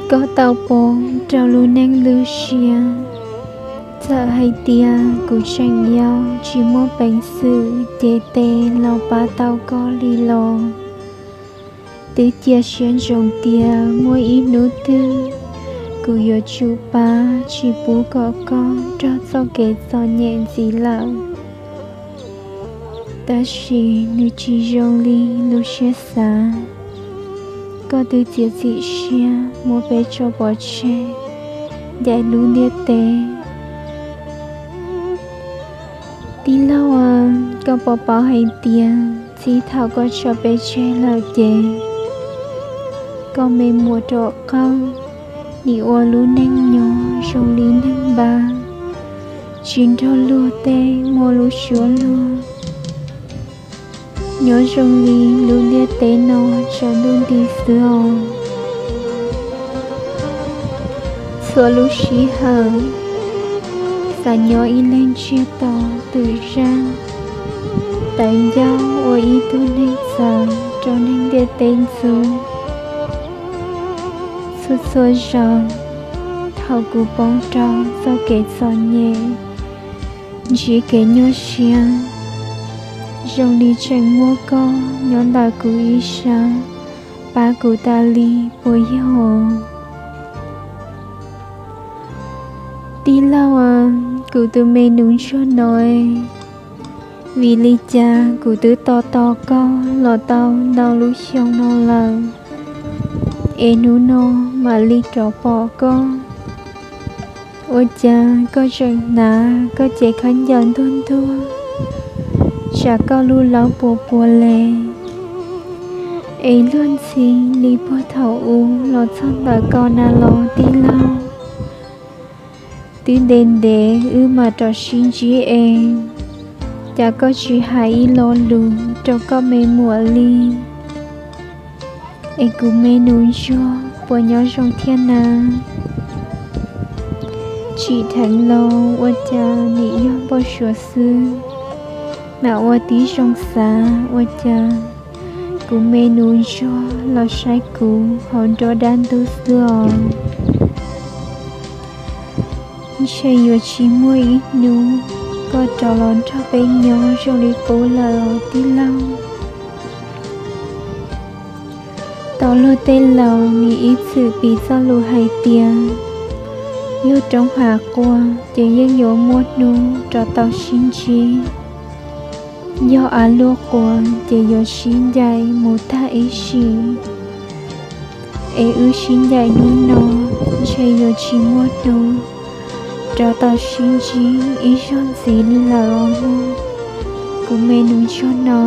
Koj tau poob rau lub neej lwj siab. Txawm hais tias kuv tseem yau tsis muaj peev xwm cev tes los pab tau koj li los, twb cia siab ntsoov tias muaj ib hnub twg kuv yuav tsum pab tsis pub kom koj raug txoj kev txom nyem ntxiv lawm. Tab sis nws tsis zoo li lub siab xav. Koj twb txiav txim siab muab peb tso pov tseg ncaim lub ntiaj teb. Tij laug, koj puas paub hais tias txij thaum koj tso peb tseg lawm ces koj me muam rov qaug, nim ua lub neej nyob zoo li neeg npab, tsis nrog luag tej muaj lub suab luag, nyob zoo li lub ntiaj teb no tsaus ntuj nti xwb os. Txhua lub sij hawm xav nyob ib leeg ntsiag to twm zaj, tawv ncauj ua ib tug neeg txawv rau neeg ntiaj teb ntxub. Txhua txhua zaus thaum kuv poob rau txoj kev txom nyem, ntsib kev nyuaj siab, zoo li tseem muaj koj nyob ntawm kuv ib sab pab kuv tas li puas yog? Tij laug, kuv tus me nus ntsuag no, vim li cas kuv twb tos tos koj los tau ntau lub xyoo no lawm, es hnub no mam li rov pom koj. Ua cas koj tseem hnav koj cev khaub ncaws ntuag ntuag, tsam koj lub laub puas puas le, es luag ntxhi li puag thaum ub los txog ntawm koj na los tij laug? Twb ntev ntev wb mam rov sib ntsib es, cas koj tsis hais ib lo lus rau koj me muam li? Es kuv me nus ntsuag puas nyob zoo thiab na? Tsim dheev los ua cas nim yog npau suav xwb, mam ua tib zoo xav ua cas kuv me nus ntsuag los saib kuv hauv nruab dab ntub xwb os. Ntshe yuav tsis muaj ib hnub koj rov los nrog peb nyob zoo li qub lawm os tij laug. Tau luag tej laus nim ib txwm piv txoj lus hais tias, yog roob hav quas ces yeej yuav muaj hnub rov tau sib ntsib. Yog av luaj quas ces yuav sib ncaim mus tag ib sim. Es wb sib ncaim hnub no, ntshe yuav tsis muaj hnub rov tau sib ntsib ib zaug ntxiv li lawm os mog, kuv me nus ntsuag no.